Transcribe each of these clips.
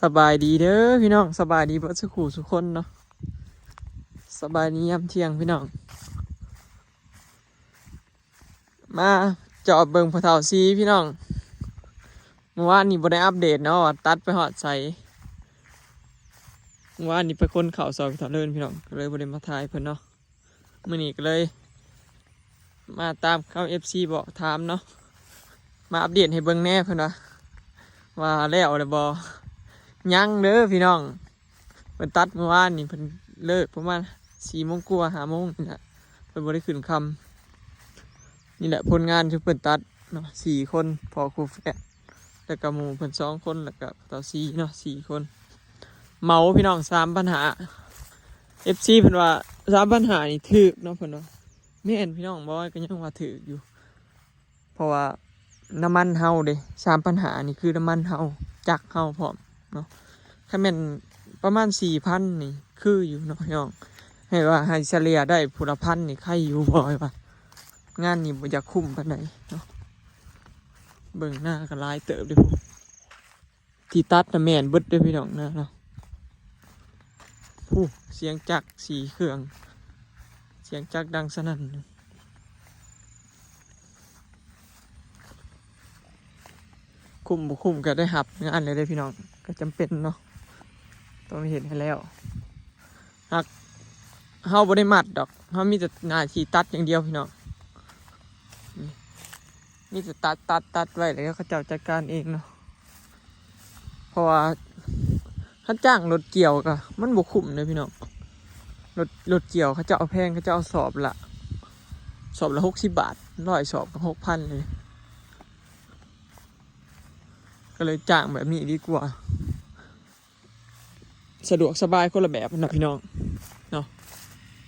ສະບາຍດີເດີພີ່ນ້ອງ ສະບາຍດີເບິດສູ່ຄູ່ສູ່ຄົນເນາະ ສະບາຍດີຍາມທ່ຽງພີ່ນ້ອງ ມາຈອບເບິ່ງພໍ່ເຖົ້າຊີພີ່ນ້ອງ ມື້ວານນີ້ບໍ່ໄດ້ອັບເດດເນາະວ່າຕັດໄປຮອດໃສ ມື້ວານນີ້ໄປຂົນເຂົ້າຊ່ອຍພໍ່ເຖົ້າເລີນພີ່ນ້ອງ ກໍເລີຍບໍ່ໄດ້ມາຖ່າຍເພິ່ນເນາະ. ມື້ນີ້ກໍເລີຍມາຕາມຄຳເອັຟຊີບອກຖາມເນາະ ມາອັບເດດໃຫ້ເບິ່ງແດ່ເພິ່ນວ່າ ວ່າແລ້ວແລ້ວບໍ່ ຍັງເດີພີ່ນ້ອງ ເພິ່ນຕັດມື້ວານນີ້ ເພິ່ນເລີກປະມານສີ່ໂມງກວ່າຫ້າໂມງນີ້ແຫຼະ ເພິ່ນບໍ່ໄດ້ຂຶ້ນຄ່ຳ ນີ້ແຫຼະຜົນງານທີ່ເພິ່ນຕັດເນາະ ສີ່ຄົນ ພໍ່ຄູ່ແຝດ ແລ້ວກໍໝູ່ເພິ່ນສອງຄົນ ແລ້ວກໍເຕົ້າຊີເນາະ ສີ່ຄົນ ເໝົາພີ່ນ້ອງ ສາມພັນຫ້າ ເອັຟຊີເພິ່ນວ່າ ສາມພັນຫ້ານີ້ຖືກເນາະ ເພິ່ນວ່າ ແມ່ນພີ່ນ້ອງ ບໍ່ວ່າກໍຍັງວ່າຖືກຢູ່ ເພາະວ່ານ້ຳມັນເຮົາເດ້ ສາມພັນຫ້ານີ້ຄືນ້ຳມັນເຮົາ ຈັກເຮົາພ້ອມເນາະ ຄັນແມ່ນປະມານສີ່ພັນນີ້ຄືຢູ່ເນາະພີ່ນ້ອງ ໃຫ້ວ່າໃຫ້ສະເລ່ຍໄດ້ຜູ້ລະພັນນີ້ໄຄຢູ່ ບໍ່ວ່າງານນີ້ບໍ່ຢາກຄຸ້ມປານໃດເນາະ ເບິ່ງໜ້າກໍຫຼາຍເຕີບເດ້ ທີ່ຕັດນະແມ່ນເບິດເດີພີ່ນ້ອງນະເນາະ ຜູ້ ສຽງຈັກສີ່ເຄື່ອງ ສຽງຈັກດັງສະໜັ່ນ ຄຸ້ມບໍ່ຄຸ້ມກໍໄດ້ຮັບງານແລ້ວເດ້ພີ່ນ້ອງ ກໍຈຳເປັນເນາະ ຕ້ອງໄດ້ເຮັດໃຫ້ແລ້ວ ຫາກເຮົາບໍ່ໄດ້ມັດດອກ ເຮົາມີແຕ່ໜ້າທີ່ຕັດຢ່າງດຽວພີ່ນ້ອງ ມີແຕ່ຕັດ ຕັດ ຕັດໄວ້ ແລ້ວເຂົາເຈົ້າຈັດການເອງເນາະ ເພາະວ່າຄັນຈ້າງລົດກ່ຽວກໍມັນບໍ່ຄຸ້ມເດ້ພີ່ນ້ອງ ລົດ ລົດກ່ຽວເຂົາເຈົ້າເອົາແພງ ເຂົາເຈົ້າເອົາສອບລະ ສອບລະຫົກສິບບາດ ຮ້ອຍສອບກໍຫົກພັນເລີຍ ກໍເລີຍຈ້າງແບບນີ້ດີກວ່າ ສະດວກສະບາຍຄົນລະແບບເນາະພີ່ນ້ອງເນາະ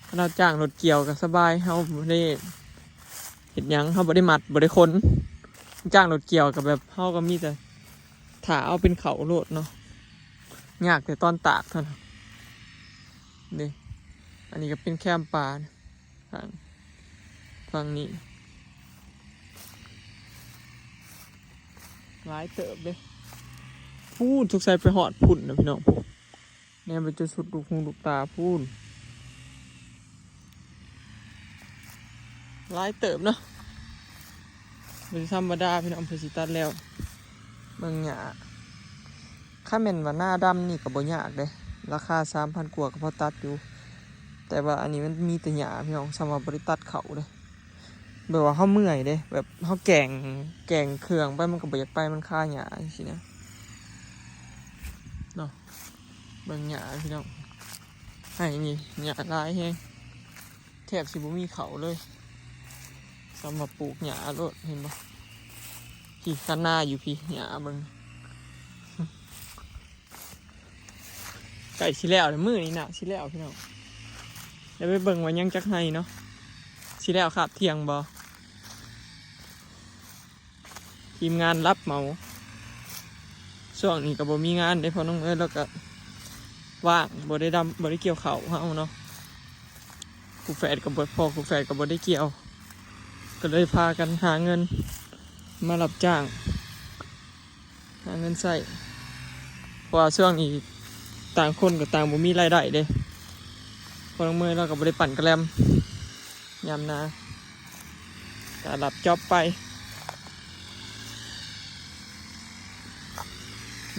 ຄັນເຮົາຈ້າງລົດກ່ຽວກໍສະບາຍ ເຮົາບໍ່ໄດ້ເຮັດຫຍັງ ເຮົາບໍ່ໄດ້ມັດ ບໍ່ໄດ້ຂົນ ຈ້າງລົດກ່ຽວກໍແບບ ເຮົາກໍມີແຕ່ຖ້າເອົາເປັນເຂົ້າໂລດເນາະ ຍາກແຕ່ຕອນຕາກເທົ່ານັ້ນເດ້ ອັນນີ້ກໍເປັນແຄມປ່າ ທາງ ທາງນີ້ ຫຼາຍເຕີບເດ້ ພຸ້ນ ສົງໄສໄປຮອດພຸ້ນນະພີ່ນ້ອງ ແນມໄປຈົນສຸດລູກຫູລູກຕາພຸ້ນ ຫຼາຍເຕີບເນາະ ບໍ່ທຳມະດາພີ່ນ້ອງ ເພິ່ນຊິຕັດແລ້ວ ເບິ່ງຫຍ້າ ຄັນແມ່ນວ່ານາດຳນີ້ກໍບໍ່ຍາກເດ້ ລາຄາສາມພັນກວ່າກໍພໍຕັດຢູ່ ແຕ່ວ່າອັນນີ້ມັນມີແຕ່ຫຍ້າພີ່ນ້ອງ ສ່ຳວ່າບໍ່ໄດ້ຕັດເຂົ້າເດ້ ແບບວ່າເຮົາເມື່ອຍເດ້ ແບບເຮົາແກ່ງ ແກ່ງເຄື່ອງໄປ ມັນກໍບໍ່ຢາກໄປ ມັນຄາຫຍ້າຈັ່ງຊີ້ນະ ເນາະ ເບິ່ງຫຍ້າພີ່ນ້ອງ ໄຮ່ນີ້ຫຍ້າຫຼາຍແຮງ ແທບຊິບໍ່ມີເຂົ້າເລີຍ ສ່ຳວ່າປູກຫຍ້າໂລດ ເຫັນບໍ່ ພີ້ ຄັນນາຢູ່ພີ້ ຫຍ້າເບິ່ງ ໃກ້ຊິແລ້ວແລ້ວ ມື້ນີ້ນະຊິແລ້ວພີ່ນ້ອງ ດຽວໄປເບິ່ງວ່າຍັງຈັກໄຮ່ເນາະ ຊິແລ້ວຄາບທ່ຽງບໍ່? ທີມງານຮັບເໝົາ ຊ່ວງນີ້ກໍບໍ່ມີງານເດ້ ເພາະນ້ອງເອີຍລາວກໍວ່າງ ບໍ່ໄດ້ດຳ ບໍ່ໄດ້ກ່ຽວເຂົ້າເຮົາເນາະ ຄູ່ແຝດກໍບໍ່ ພໍ່ຄູ່ແຝດກໍບໍ່ໄດ້ກ່ຽວ ກໍເລີຍພາກັນຫາເງິນມາຮັບຈ້າງ ຫາເງິນໃຊ້ ເພາະວ່າຊ່ວງນີ້ຕ່າງຄົນກໍຕ່າງບໍ່ມີລາຍໄດ້ເດ້ ພໍ່ນ້ອງເມຍລາວກໍບໍ່ໄດ້ປັ່ນກະແລັມຍາມນາ ກໍຮັບຈັອບໄປ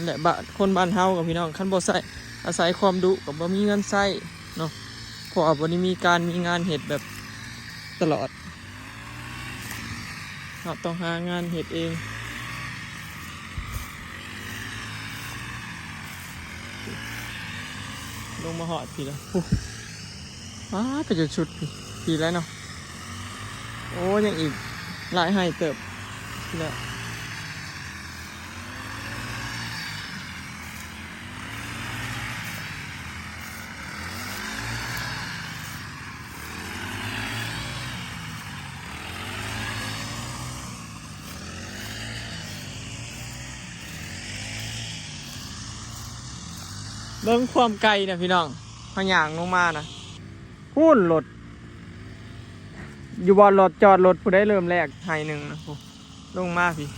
ແລະ ບ້ານ ຄົນບ້ານເຮົາກໍພີ່ນ້ອງ ຄັນບໍ່ໃຊ້ ອາໄສຄວາມດຸກໍບໍ່ມີເງິນໃຊ້ເນາະ ເພາະວ່າບໍ່ໄດ້ມີການມີງານເຮັດແບບຕະຫຼອດ ເຮົາຕ້ອງຫາງານເຮັດເອງ ລົງມາຮອດພີ້ແລ້ວ ພຸ້ນ ປາດ ໄປຈົນສຸດພີ້ແລ້ວເນາະ ໂອ້ ຍັງອີກຫຼາຍໄຮ່ເຕີບແລ້ວ ເບິ່ງຄວາມໄກນະພີ່ນ້ອງ ເຮົາຍ່າງລົງມານະ ພຸ້ນລົດ ຢູ່ບ່ອນລົດຈອດລົດ ຜູ້ໃດເລີ່ມແລກໄຮ່ໜຶ່ງນະ ພຸ້ນ ລົງມາພີ້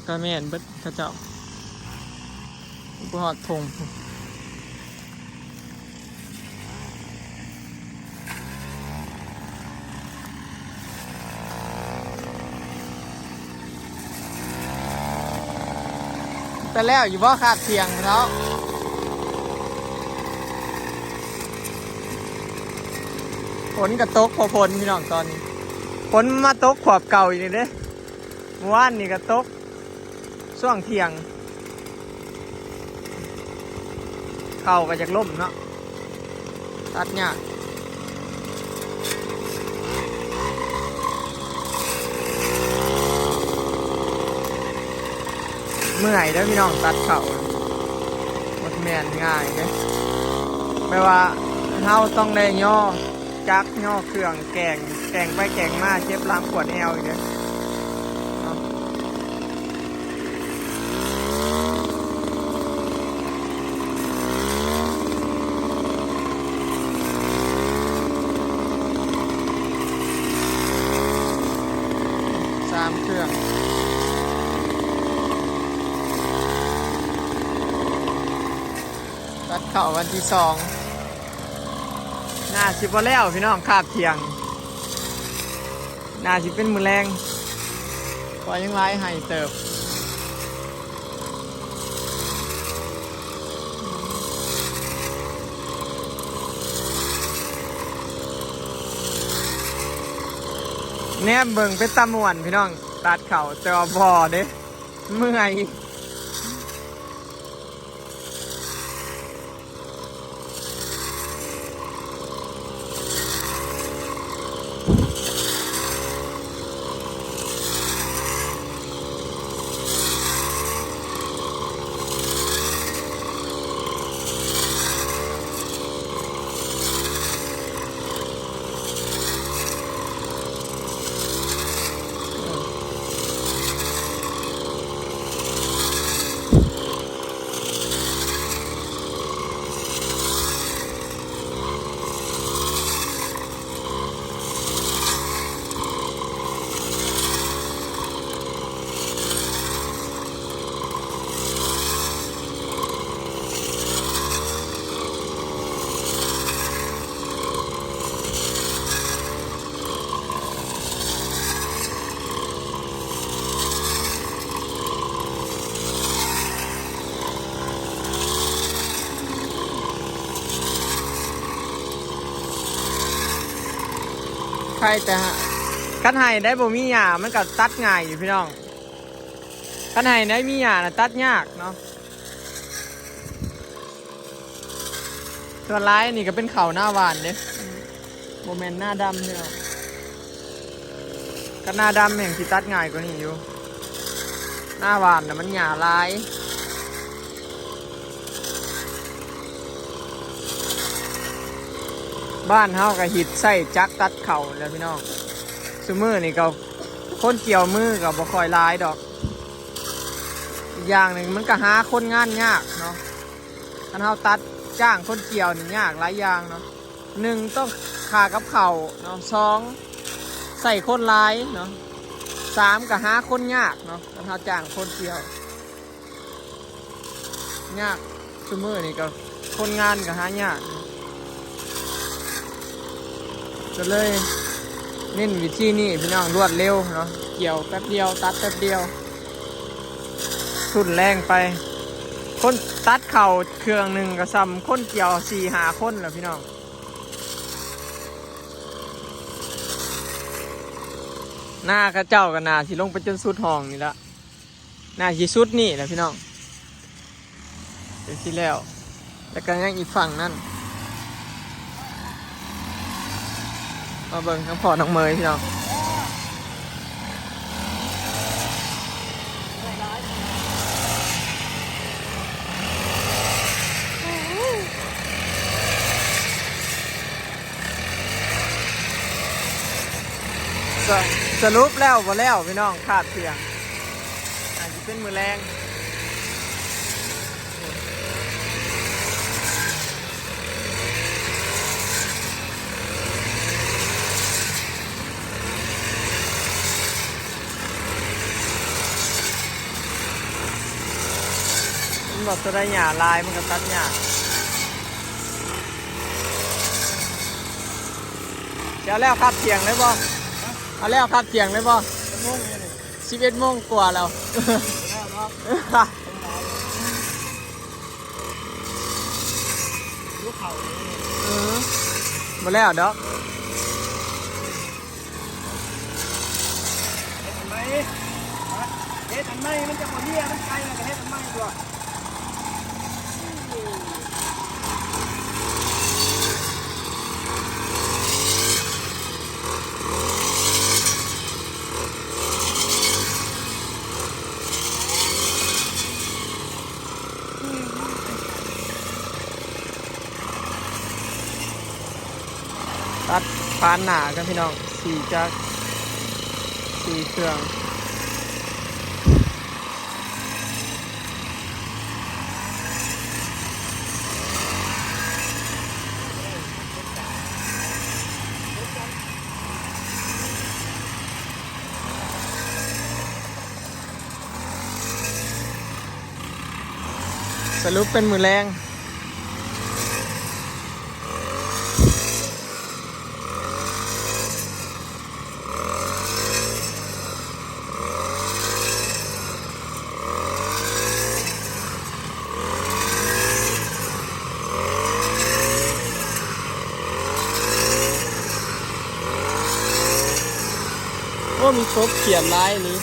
ໄ ກະແມ່ນເບິດເຂົາເຈົ້າ ບໍ່ຮອດທົ່ງ. ແຕ່ແລ້ວຢູ່ບໍ່ຄາບທ່ຽງເນາະ? ຝົນກະຕົກພໍຝົນພີ່ນ້ອງຕອນນີ້. ຝົນມາຕົກຂວບເກົ່າອີກນີ້ເດ້. ມື້ວານນີ້ກະຕົກຊ່ວງທ່ຽງ. ເຂົ້າກະຢາກລົ້ມເນາະ. ຕັດຍາກ ເມື່ອຍເດີພີ່ນ້ອງ ຕັດເຂົ້າບໍ່ແມ່ນງ່າຍເດ້ ແບບວ່າເຮົາຕ້ອງໄດ້ຍໍຈັກຍໍເຄື່ອງແກ່ງ ແກ່ງໄປແກ່ງມາ ເຈັບຫຼັງປວດແອວອີກເດ້. ສາມເຄື່ອງ ຕັດເຂົ້າວັນທີສອງ ໜ້າຊິບໍ່ແລ້ວພີ່ນ້ອງ ຄາບທ່ຽງ. ໜ້າຊິເປັນມື້ແລງ ເພາະຍັງຫຼາຍໄຮ່ເຕີບ. ແນມເບິ່ງເປັນຕາມ່ວນພີ່ນ້ອງ ຕັດເຂົ້າ ແຕ່ວ່າບໍ່ເດ້ ເມື່ອຍ. ໄຄແຕ່ ຄັນໄຮ່ໄດ້ບໍ່ມີຫຍ້າ ມັນກະຕັດງ່າຍຢູ່ພີ່ນ້ອງ. ຄັນໄຮ່ໄດ້ມີຫຍ້ານະ ຕັດຍາກເນາະ. ສ່ວນຫຼາຍນີ້ກະເປັນເຂົ້ານາຫວ່ານເດ້ ບໍ່ແມ່ນນາດຳເນາະ. ຄັນນາດຳແຮ່ງຊິຕັດງ່າຍກວ່ານີ້ຢູ່ ນາຫວ່ານນະມັນຫຍ້າຫຼາຍ. ບ້ານເຮົາກະຮິດໃຊ້ຈັກຕັດເຂົ້າແລ້ວພີ່ນ້ອງ. ຊຸມື້ນີ້ກະຄົນກ່ຽວມືກະບໍ່ຄ່ອຍຫຼາຍດອກ. ອີກຢ່າງໜຶ່ງມັນກະຫາຄົນງານຍາກເນາະ. ຄັນເຮົາຕັດຈ້າງຄົນກ່ຽວນີ້ຍາກຫຼາຍຢ່າງເນາະ. ໜຶ່ງຕ້ອງຄ່າກັບເຂົ້າເນາະ, ສອງໃຊ້ຄົນຫຼາຍເນາະ, ສາມກະຫາຄົນຍາກເນາະ ຄັນເຮົາຈ້າງຄົນກ່ຽວ. ຍາກ ຊຸມື້ນີ້ກະຄົນງານກະຫາຍາກ ກະເລີຍເນັ້ນວິທີນີ້ພີ່ນ້ອງ ລວດເລັວເນາະ ກ່ຽວແປັບດຽວ ຕັດແປັບດຽວ ທຸ່ນແຮງໄປ. ຄົນຕັດເຂົ້າເຄື່ອງໜຶ່ງກະສ່ຳຄົນກ່ຽວສີ່ຫ້າຄົນແລ້ວພີ່ນ້ອງ. ນາເຂົາເຈົ້າກະໜ້າຊິລົງໄປຈົນສຸດຮ່ອງນີ້ລະ. ໜ້າຊິສຸດນີ້ແຫຼະພີ່ນ້ອງ ເປັນທີ່ແລ້ວ ແລ້ວກະຍັງອີກຝັ່ງນັ້ນ. ມາເບິ່ງທາງພໍ່ນ້ອງເມຍພີ່ນ້ອງ ສະ ສະຫຼຸບແລ້ວບໍ່ແລ້ວພີ່ນ້ອງ ຄາບທ່ຽງ ອາດຊິເປັນມື້ແລງ. ຕົວໃດຫຍ້າຫຼາຍມັນກໍຕັດຫຍ້າ. ຊິເອົາແລ້ວຄາບທ່ຽງເລີຍບໍ່? ເອົາແລ້ວຄາບທ່ຽງເລີຍບໍ່? ຈັກໂມງແລ້ວນີ້? ສິບເອັດໂມງກວ່າແລ້ວ. ແລ້ວເນາະ. ຫິວເຂົ້າເລີຍ. ເອີ ບໍ່ແລ້ວດອກ. ເຮັດອັນໃໝ່ ເຮັດອັນໃໝ່ ມັນຈະບໍ່ເລີຍ ມັນໄກແລ້ວກໍເຮັດອັນໃໝ່ຕົວະ. ຕັດຜ່ານໜ້າກັນພີ່ນ້ອງ ສີ່ຈັກ ສີ່ເຄື່ອງ. ສະຫຼຸບເປັນມື້ແລງ. ໂອ້ ມີກົບຂຽດຫຼາຍອີ່ຫຼີ.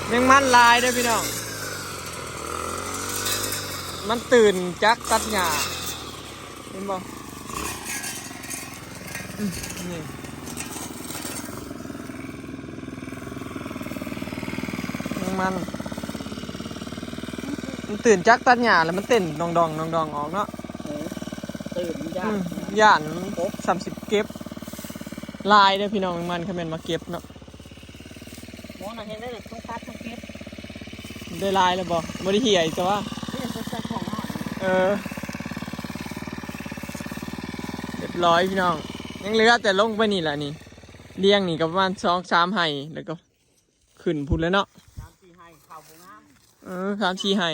ແມງມັນຫຼາຍເດີ້ພີ່ນ້ອງ ມັນຕື່ນຈັກຕັດຫຍ້າ ເຫັນບໍ່? ອືມ ນີ້ ແມງມັນ ມັນຕື່ນຈັກຕັດຫຍ້າ ແລ້ວມັນເຕັ້ນດອງໆ ດອງໆ ອອກເນາະ. ເອີ ຕື່ນ ຢ້ານ ອືມ ຢ້ານ ກົບ ສ່ຳຊິເກັບຫຼາຍເດີ້ພີ່ນ້ອງ ແມງມັນ ຄັນແມ່ນມາເກັບເນາະ. ໝໍນະເຮັດໄດ້ແບບທັງຕັດທັງເກັບ ໄດ້ຫຼາຍແລ້ວບໍ່? ບໍ່ໄດ້ເຫຍອີກຕົວະ ນີ້ເຮັດໃສ່ຂອງເຮົາ. ເອີ ຮຽບຮ້ອຍພີ່ນ້ອງ ຍັງເຫຼືອແຕ່ລົງໄປນີ້ລະນີ້ ລຽງນີ້ກໍປະມານສອງສາມໄຮ່ ແລ້ວກໍຂຶ້ນພຸ້ນແລ້ວເນາະ. ສາມສີ່ໄຮ່ ເຂົ້າບໍ່ງາມ. ເອີ ສາມສີ່ໄຮ່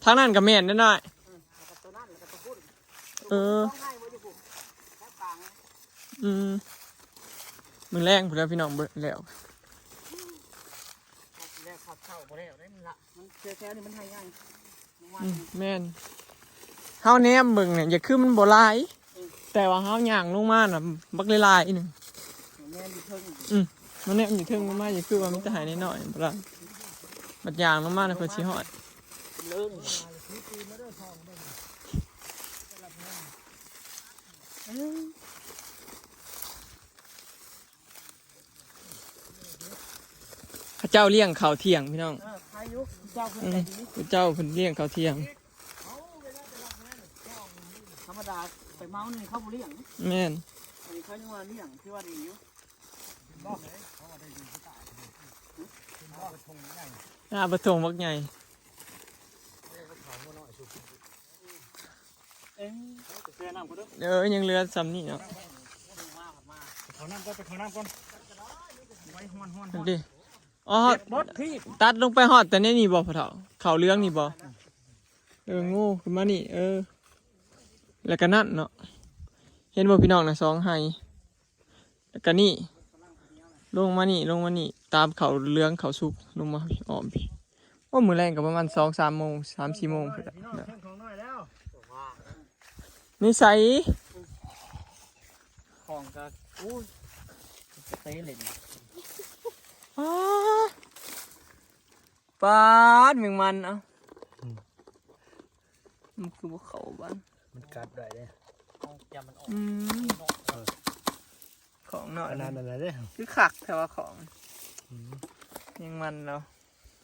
ທາງນັ້ນກໍແມ່ນເດ້ນ້ອຍ. ເອີ ແລ້ວກໍຕົວນັ້ນ ແລ້ວກໍຕົວພຸ້ນ. ເອີ ສອງໄຮ່ບໍ່ຢູ່ພຸ້ນ ແຖວກາງ. ອືມ ມື້ແລງພຸ້ນແຫຼະພີ່ນ້ອງ ເບິດແລ້ວ ແລ້ວເຂົ້າເຊົ້າບໍ່ແລ້ວເດ້ ມັນລະ ມັນແຖວໆນີ້ມັນໄຮ່ໃຫຍ່. ອືມ ແມ່ນ ເຮົາແນມເບິ່ງນີ້ ຢ່າຄືມັນບໍ່ຫຼາຍ ອືມ ແຕ່ວ່າເຮົາຍ່າງລົງມານະ ບັກຫຼາຍໆໜຶ່ງ. ແມ່ນຢູ່ເທິງ ອືມ ມັນແນມຢູ່ເທິງລົງມາ ຢ່າຄືວ່າມີແຕ່ໄຮ່ນ້ອຍໆ ບໍ່ຫຼາຍ ບັດຍ່າງລົງມານະ ເພິ່ນຊິຮອດ. ເລີຍ ເຂົາເຈົ້າລ້ຽງເຂົ້າທ່ຽງພີ່ນ້ອງ. ເອີ ໃຄຢູ່ ເຈົ້າເພິ່ນ ອືມ ໃຈດີ ເຈົ້າເພິ່ນລ້ຽງເຂົ້າທ່ຽງ. ທຳມະດາໄປເໝົານີ້ເຂົາບໍ່ລ້ຽງ. ແມ່ນ ອັນນີ້ເຂົາຍັງວ່າລ້ຽງ ຖືວ່າດີຢູ່. ໜ້າປະທົງບັກໃຫຍ່. ເອີ ຍັງເຫຼືອສ່ຳນີ້ເນາະ. ເຂົ້ານ້ຳກ່ອນ ໄປເຂົ້ານ້ຳກ່ອນ ໄວ້ຮ້ອນໆ ຫັ້ນເດ. ອໍ ຕັດລົງໄປຮອດແຕ່ໃນນີ້ບໍ່ພໍ່ເຖົ້າ? ເຂົ້າເຫຼືອງນີ້ບໍ່? ເອີ ໂງ່ຂຶ້ນມານີ້ ເອີ ແລ້ວກໍນັ້ນເນາະ. ເຫັນບໍ່ພີ່ນ້ອງນະ ສອງໄຮ່ ແລ້ວກະນີ້ ລົງມານີ້ ລົງມານີ້ ຕາມເຂົ້າເຫຼືອງເຂົ້າສຸກ ລົງມາອ້ອມພີ້. ໂອ້ ມື້ແລງກໍປະມານສອງສາມໂມງ ສາມສີ່ໂມງພຸ້ນແຫຼະ. ນີ້ໃສ? ຂອງກໍ ໂອ້ຍ ເຕະເຫຼັ້ນ. ປາດ ປາດ ແມງມັນ ເອົ້າ ອືມ ມັນຄືບໍ່ເຂົ້າບ້ານ ມັນກັດໄດ້ເດ້. ເອົາ ຢ່າມັນອອກ ອືມ ຂອງນ້ອຍ ອັນນັ້ນ ອັນນັ້ນເດ້ ຄືຄັກແທ້ວ່າຂອງ ອືມ ແມງມັນເນາະ.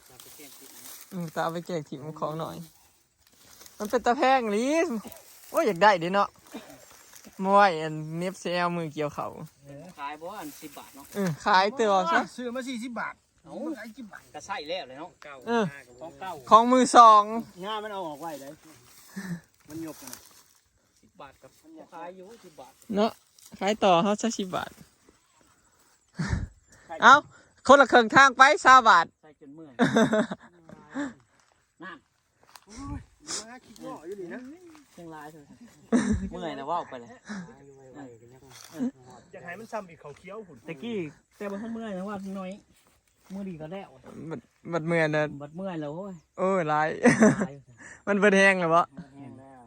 ຕາໄປແກງຖິ້ມ ອືມ ຕາໄປແກງຖິ້ມຂອງນ້ອຍ. ມັນເປັນຕາແພງອີ່ຫຼີ. ໂອ້ຍ ຢາກໄດ້ເດ້ເນາະ ມາໄວ້ອັນເໜັບໃສ່ແອວມື້ກ່ຽວເຂົ້າ. ເອີ ຂາຍບໍ່ ອັນສິບບາດເນາະ? ເອີ ຂາຍເຕີອອກຊະ ຊື້ມາສີ່ສິບບາດ. ເອົ້າ ຂາຍສິບບາດ ກໍໃຊ້ແລ້ວແຫຼະເນາະ. ເກົ່າ ເອີ ຂອງເກົ່າ ຂອງມືສອງ ງາມັນເອົາອອກໄວ້ໄດ໋ ມັນຍົກຫັ້ນນະ. ສິບບາດກັບຂາຍຢູ່ ສິບບາດເນາະ ຂາຍຕໍ່ເຮົາຊະສິບບາດ. ເອົ້າ ຄົນລະເຄິ່ງທາງໄປ ຊາວບາດ. ໃສ່ຈົນເມື່ອຍ. ນັ້ນ ໂອ້ຍ ມາຂີ້ເງາະຢູ່ນີ້ນະ ຍັງຫຼາຍເທື່ອ. ເມື່ອຍນະ ເວົ້າໄປເລີຍ. ຢາກໃຫ້ມັນຊ່ຳອີກເຂົ້າຂຽວພຸ້ນ. ແຕ່ກີ້ ແຕ່ບໍ່ທັນເມື່ອຍນະ ວ່າໜ້ອຍ ມື້ນີ້ກໍແລ້ວ. ບັດ ບັດເມື່ອຍນະ ບັດເມື່ອຍແລ້ວ. ໂອ້ຍ ໂອ້ຍ ຫຼາຍ ຫຼາຍ ມັນເບິດແຮງແລ້ວບໍ? ແຮງແລ້ວ.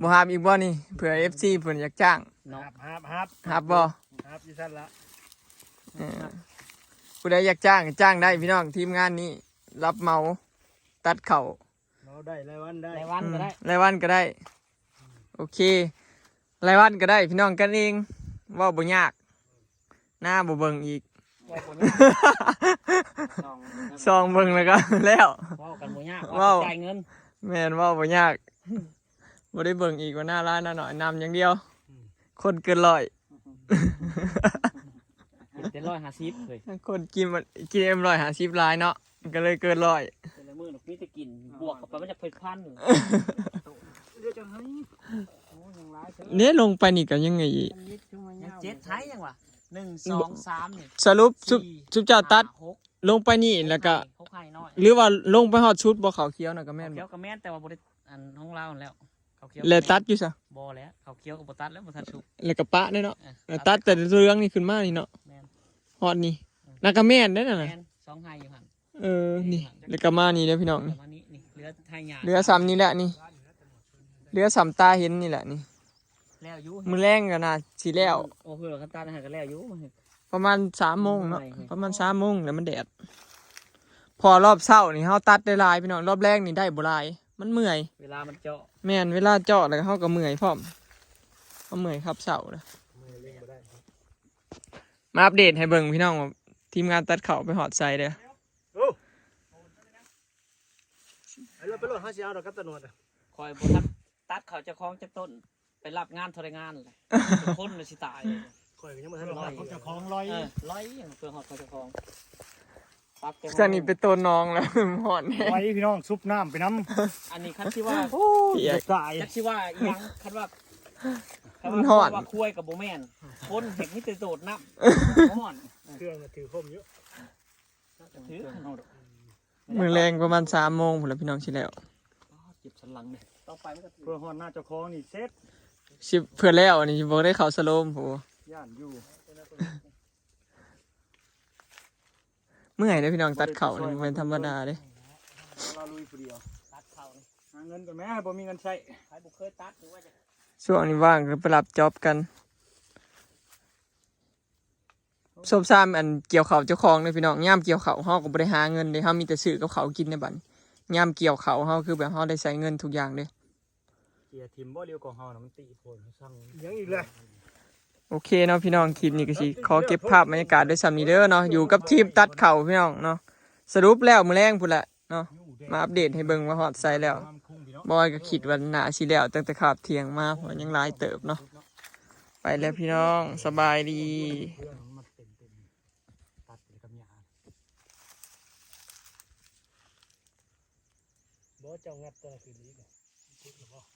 ບໍ່ຮັບອີກບໍ່ນີ້? ເພື່ອເອັຟຊີເພິ່ນຢາກຈ້າງເນາະ. ຮັບ ຮັບ ຮັບ ຮັບບໍ່? ຮັບຢູ່ຊັ້ນລະ. ເອີ ຜູ້ໃດຢາກຈ້າງກໍຈ້າງໄດ້ພີ່ນ້ອງ. ທີມງານນີ້ຮັບເໝົາຕັດເຂົ້າ ເຮົາໄດ້ລາຍວັນໄດ້ ລາຍວັນກໍໄດ້ ອືມ ລາຍວັນກໍໄດ້. ໂອເຄ ລາຍວັນກໍໄດ້ພີ່ນ້ອງ ກັນເອງ ເວົ້າບໍ່ຍາກ. ໜ້າບໍ່ເບິ່ງອີກ ເວົ້າບໍ່ຍາກ. ສ່ອງ ສ່ອງເບິ່ງແລ້ວກໍແລ້ວ. ເວົ້າກັນບໍ່ຍາກ ເວົ້າ ວ່າຊິຈ່າຍເງິນ. ແມ່ນ ເວົ້າບໍ່ຍາກ. ບໍ່ໄດ້ເບິ່ງອີກວ່າໜ້າຫຼາຍໜ້າໜ້ອຍ ນຳຢ່າງດຽວ. ອືມ ຄົນເກີນຮ້ອຍ ເປັນແຕ່ຮ້ອຍຫ້າສິບເລີຍ. ຄົນກິນ ກິນເອັມຮ້ອຍຫ້າສິບຫຼາຍເນາະ ກໍເລີຍເກີນຮ້ອຍ. ແຕ່ລະມື້ນີ້ມີແຕ່ກິນ ບວກເຂົ້າໄປມັນຈະເປັນພັນ. ເຫຼືອຈັງໃຫ້ ໂອ້ ຍັງຫຼາຍເດີ. ເດ້ ລົງໄປນີ້ກໍຍັງໄງອີກ ຍັງເຈັດໄຮ່ຍັງວະ. ໜຶ່ງ ສອງ ສາມ ນີ້ ສະຫຼຸບ ສຸ ສຸເຈົ້າຕັດ ຫົກ ລົງໄປນີ້ແລ້ວກໍ ຫົກໄຮ່ນ້ອຍ ຫຼືວ່າລົງໄປຮອດສຸດບໍ່? ເຂົາຂຽວນະກໍແມ່ນ ເຂົາຂຽວກໍແມ່ນ ແຕ່ວ່າບໍ່ໄດ້ ອັນຂອງລາວຫັ້ນແລ້ວ. ເຂົາຂຽວ ແລ້ວຕັດຢູ່ຊະ? ບໍ່ແລ້ວ ເຂົາຂຽວກໍບໍ່ຕັດແລ້ວ ບໍ່ທັນສຸກ. ແລ້ວກໍປະເດ້ເນາະ. ເອີ ແລ້ວຕັດແຕ່ເລື່ອງນີ້ຂຶ້ນມານີ້ເນາະ. ແມ່ນ ຮອດນີ້ ອືມ ນັ້ນກໍແມ່ນເດ້ນັ້ນນະ. ແມ່ນ ສອງໄຮ່ຢູ່ຫັ້ນ. ເອີ ນີ້ ແລ້ວກໍມານີ້ເດີພີ່ນ້ອງ ນີ້ ປະມານນີ້ ນີ້ ເຫຼືອໄຮ່ຫຍ້າ ເຫຼືອສ່ຳນີ້ແຫຼະນີ້ ເຫຼືອສ່ຳຕາເຫັນນີ້ແຫຼະນີ້. ແລ້ວຢູ່ ມື້ແລງກໍໜ້າຊິແລ້ວ. ໂອ້ ຄືວ່າຄັນຕັດໃຫ້ກໍແລ້ວຢູ່ ປະມານສາມໂມງເນາະ. ປະມານສາມໂມງແລ້ວ ມັນແດດ. ເພາະວ່າຮອບເຊົ້ານີ້ເຮົາຕັດໄດ້ຫຼາຍພີ່ນ້ອງ ຮອບແລງນີ້ໄດ້ບໍ່ຫຼາຍ ມັນເມື່ອຍ ເວລາມັນເຈາະ. ແມ່ນ ເວລາເຈາະແລ້ວເຮົາກໍເມື່ອຍພ້ອມ ເຮົາເມື່ອຍຮອບເຊົ້ານະ. ມາອັບເດດໃຫ້ເບິ່ງພີ່ນ້ອງວ່າທີມງານຕັດເຂົ້າໄປຮອດໃສເດີ. ໂອ້ ໄປໂລດ ໄປໂລດ ເຮົາຊິເອົາດອກກັບຕາໜວດ. ຂ້ອຍບໍ່ທັນຕັດເຂົ້າເຈົ້າຂອງຈັກຕົ້ນ ໄປຮັບງານເທົ່າໃດງານແຫຼະ ຄົນລະຊິຕາຍ. ຂ້ອຍກໍຍັງບໍ່ທັນ ເພື່ອຮອດເຂົ້າເຈົ້າຂອງ ລອຍ ເອີ ລອຍຫຍັງ ເພື່ອຮອດເຂົ້າເຈົ້າຂອງ. ຈັ່ງນີ້ໄປໂຕນໜອງແລ້ວ ຮ້ອນແຮງ. ໄວ້ພີ່ນ້ອງ ຊຸບນ້ຳໄປນຳ. ອັນນີ້ຄັນຊິວ່າ ໂອ້ຍ ຕາຍ ຈັກຊິວ່າອີ່ຫຍັງ ຄັນວ່າ ຄັນວ່າ ມັນຮ້ອນ ວ່າຄວາຍກໍບໍ່ແມ່ນ ຄົນເຮັດມີແຕ່ໂດດນ້ຳ ຮ້ອນ. ເຄື່ອງກໍຖືຄົມຢູ່ ຖື. ມື້ແລງປະມານສາມໂມງພຸ້ນລະພີ່ນ້ອງ ຊິແລ້ວ. ເຈັບສັນຫຼັງເດ້. ຕໍ່ໄປມັນກໍຖື ເພື່ອຮອດໜ້າເຈົ້າຂອງນີ້ເສັດ ຊິ ເພື່ອແລ້ວນີ້ບໍ່ໄດ້ເຂົ້າສະໂລມພຸ້ນ. ຢ້ານຢູ່ ເມື່ອຍເດ້ພີ່ນ້ອງ ຕັດເຂົ້ານີ້ບໍ່ແມ່ນທຳມະດາເດ້. ລາວລຸຍຜູ້ດຽວ ຕັດເຂົ້ານີ້ ຫາເງິນກ່ອນແມ້ ບໍ່ມີເງິນໃຊ້. ໃຜບໍ່ເຄີຍຕັດ ຫຼືວ່າຈະ ຊ່ວງນີ້ວ່າງກໍໄປຮັບຈັອບກັນ. ສົມສາມ ອັນກ່ຽວເຂົ້າເຈົ້າຂອງເດ້ພີ່ນ້ອງ. ຍາມກ່ຽວເຂົ້າເຮົາກໍບໍ່ໄດ້ຫາເງິນເດ້ ເຮົາມີແຕ່ຊື້ກັບເຂົ້າກິນໃນບັດນີ້. ຍາມກ່ຽວເຂົ້າເຮົາຄືແບບເຮົາໄດ້ໃຊ້ເງິນທຸກຢ່າງເດ້. ເກຍຖິ້ມບໍ່ ລຽວກອງເຮົານະ ມັນຕີໂພນ ມັນຊັງ ຍັງອີກແລ້ວ. ໂອເຄເນາະພີ່ນ້ອງ ຄລິບນີ້ກໍຊິຂໍເກັບພາບບັນຍາກາດໄວ້ສ່ຳນີ້ເດີເນາະ ຢູ່ກັບທີມຕັດເຂົ້າພີ່ນ້ອງເນາະ. ສະຫຼຸບແລ້ວມື້ແລງພຸ້ນແຫຼະເນາະ ມາອັບເດດໃຫ້ເບິ່ງວ່າຮອດໃສແລ້ວ. ບອຍກໍຄິດວ່າໜ້າຊິແລ້ວຕັ້ງແຕ່ຄາບທ່ຽງມາ ເພາະວ່າຍັງຫຼາຍເຕີບເນາະ. ໄປແລ້ວພີ່ນ້ອງ ສະບາຍດີ. ບໍ່ ເຈົ້າງັດຕົວນັ້ນຂຶ້ນອີກ.